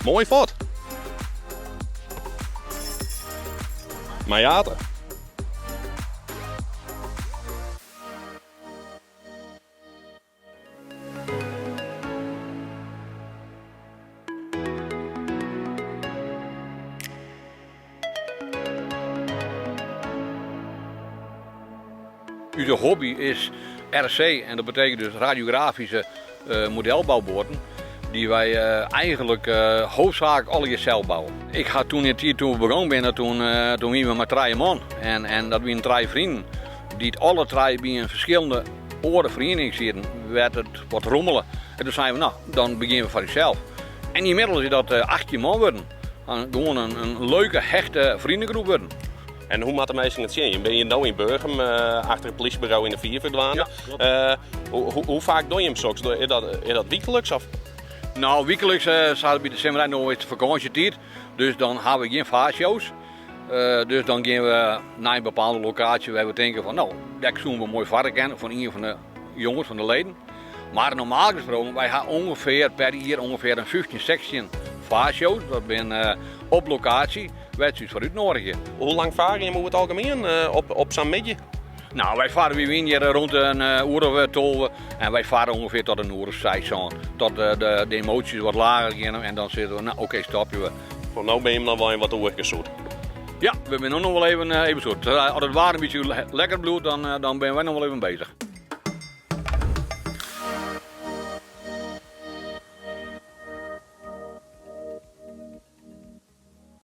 Moai fuort. Mei Ate. Us hobby is RC en dat betekent dus radiografische modelbouboaten dy't wy eigenlik hoofdzaaklik allegear sels bouwe. Ik ha toen yn de tiid toen we begûn binne, toen wiene we mar trije man en dat wiene trije vrienden dy't alle trije by in ferskillende oare feriening sieten wêr't it wat rommele. En toen seinen we, no, dan begjinne we foar ússels. En ynmiddels is dat 18 man wurden. Gewoan in leuke, hechte vriendengroep wurden. En hoe moatte minsken it sjen? Je binne hjir no yn Burgum achter it polysjeburo yn de Fiver dwaande. Ja, kloppet. Hoe faak dogge jim soks? Is dat wykliks of? No, wykliks sa by de simmerij, no is it fakânsjetiid, dus dan ha we gjin faarshows. Dus dan gean we nei in bepaalde lokaasje wêr't we tinke fan no, dêr soene we moai farre kinne fan ien fan de jonges, fan de leden. Mar normaal gesproken, wy ha ûngefear per jier ûngefear in 15, 16 faarshows. Dat binne op lokaasje wêr't se ús foar útnoadigje. Hoe lang fare jim oer it algemien op sa'n middei? No, wy farre, wy wiene hjir rûn in oere of 12 en wy farre ûngefear tot in oere of 6, 7. Tot de emoasjes wat lager geane en dan sizze we, no oké, stopje we. Foar no binne jim noch wol even wat oerkes zoet. Ja, we binne no noch wol even, even zoet. As it waar in bytsje lekker bliuwt, dan binne wy noch wol even beuzich.